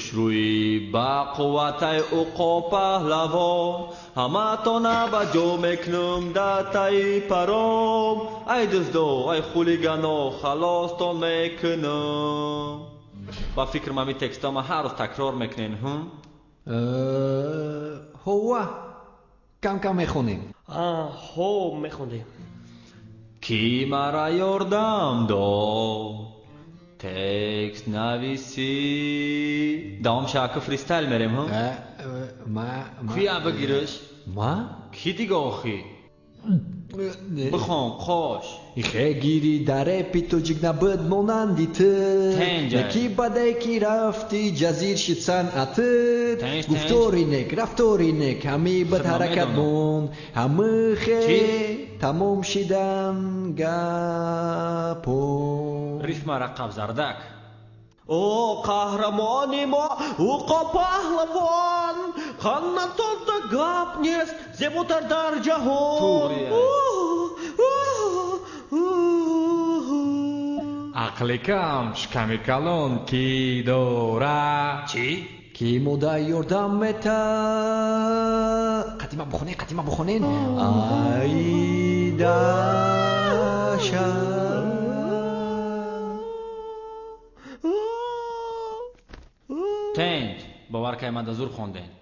Хушрӯи ба қувватай уқо паҳлавон, ҳаматона ба ҷо мекунам датаи паром. Ай дуздо, ай хулигано, халостон мекунам. Ба фикрам ҳамин текстҳо ма ҳар рӯз такрор мекунен, ҳм? Ҳова, кам-кам мехонем. Ҳо, мехондем. Кӣ мара ёрдам дод? Текст нависӣ. Давом шака фристайл мерем, ҳм? Ма, ма. Кия бигириш? Ма? Кӣ дига охи? Не. Бихон, қош. Ихе гири дар репи тоҷик набуд монанди ту. Тенҷ. Неки баде ки рафти ҷазир шид санъатит. Тенҷ, тенҷ. Гуфтори нек, рафтори нек, ҳами бад Хидмат ҳаракат медонам. монд. Ҳамихе Чӣ? тамом шидан гапо. Рифма рақаб зардак. О, қаҳрамони мо, уқо паҳлавон, қаннатонда гап нест, зеботар дар ҷаҳон. Туғри. Ақли кам, шиками калон кӣ дора? Чӣ? Ки мода ёрдам мета. Қадима бухонен, қадима бухонен. Айдаша. Тенҷ, бовар кай мада зур хонден.